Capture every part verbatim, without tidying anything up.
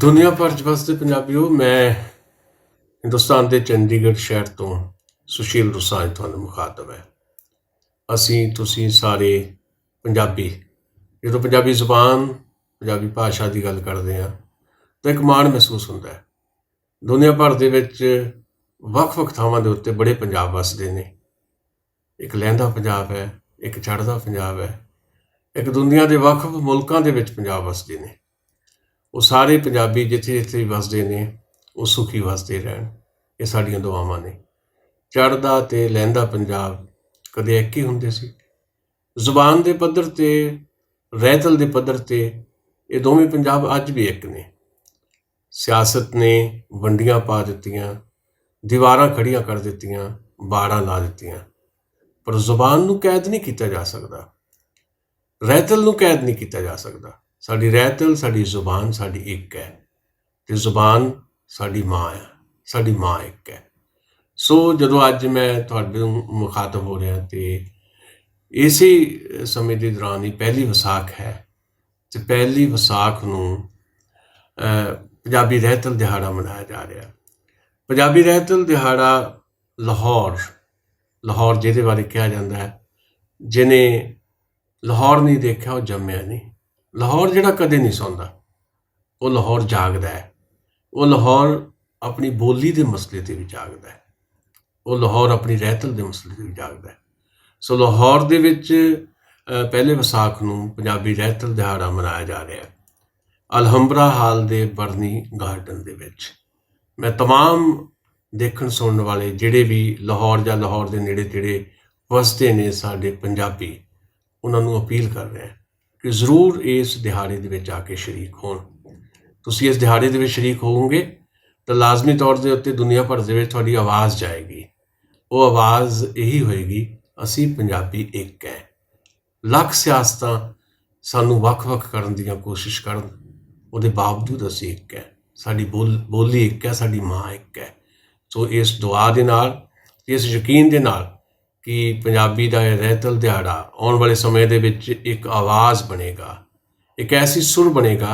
دنیا بھر چ وسدے پنجابیو، میں ہندوستان دے چنڈی گڑھ شہر تو سشیل رساں تہاڈے مخاطب ہے۔ اسی تسی سارے پنجابی، جدوں پنجابی زبان، پنجابی بھاشا دی گل کردے ہاں، تو ایک مان محسوس ہوندا ہے۔ دنیا بھر دے وچ وکھ وکھ تھاواں دے اُتے بڑے پنجاب وسدے نے۔ ایک لہندا پنجاب ہے، ایک چڑھدا پنجاب ہے، ایک دنیا دے وکھ وکھ ملکاں دے وچ پنجاب وسدے نے۔ وہ سارے پنجابی جتھے جتھے وسدے نے، وہ سکھی وسدے رہن۔ یہ ساڈیاں دعاواں نے۔ چڑھدا تے لہندا پنجاب کدے ایک ہی ہوندے سی؟ زبان دے پدر تے، رہتل دے پدر تے، یہ دوویں پنجاب اج بھی ایک نے۔ سیاست نے ونڈیاں پا دتیاں، دیواراں کھڑیاں کر دتیاں، باڑاں لا دتیاں، پر زبان نوں قید نہیں کیتا جا سکدا۔ رہتل نوں قید نہیں کیتا جا سکدا۔ ساڈی رہتل، ساڈی زبان، ساڈی ایک ہے۔ تے زبان ساڈی ماں ہے، ساڈی ماں ایک ہے۔ سو جدوں اج میں تہاڈے نوں مخاطب ہو رہا تے اسی سمے دے دوران ہی پہلی وساخ ہے، تے پہلی وساخ نوں، اہ، پنجابی رہتل دہاڑا منایا جا رہا۔ پنجابی رہتل دہاڑا لاہور، لاہور جہدے بارے کہا جاندا ہے، جنہیں لاہور نہیں دیکھا، وہ جمیا نہیں۔ لاہور جڑا کدے نہیں سوندا، وہ لاہور جاگدا ہے۔ وہ لاہور اپنی بولی دے مسئلے تے بھی جاگدا ہے۔ وہ لاہور اپنی رہتل دے مسئلے تے بھی جاگدا ہے۔ سو لاہور دے وچ، اہ، پہلے وساخ نوں پنجابی رہتل دہاڑا منایا جا رہا ہے الہمبرا ہال دے برنی گارڈن دے وچ۔ میں تمام دیکھن سنن والے جڑے بھی لاہور یا لاہور دے نیڑے تیڑے وسدے نے ساڈے پنجابی، انہاں نوں اپیل کر رہے ہیں کہ ضرور اس دہاڑے دے وچ آ کے شریک ہون۔ تسی اس دہاڑے دے وچ شریک ہووو گے، تو لازمی طور دے اُتے دنیا بھر دے وچ تہاڈی آواز جائے گی۔ وہ آواز یہی ہوئے گی، اسی پنجابی ایک ہیں۔ لکھ سیاستاں سانوں وکھ وکھ کرن دیاں کوشش کرن، اودے باوجود اسی ایک ہیں۔ ساڈی بول-، بولی ایک ہے، ساڈی ماں ایک ہے۔ سو اس دعا دے نال، اس یقین دے نال کہ پنجابی دا یہ رہتل دہاڑا آن والے سمے دے وچ ایک آواز بنے گا، ایک ایسی سر بنے گا،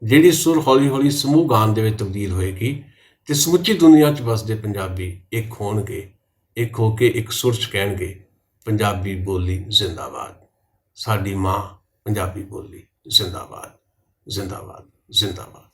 جیڑی سر ہولی ہولی سموہ گان دے وچ تبدیل ہوئے گی، تے سمچی دنیا چ بسدے پنجابی ایک ہون گے، ایک ہو کے ایک سر چ کہن گے، پنجابی بولی زندہ باد، ساڈی ماں پنجابی بولی زندہ باد، زندہ باد، زندہ باد۔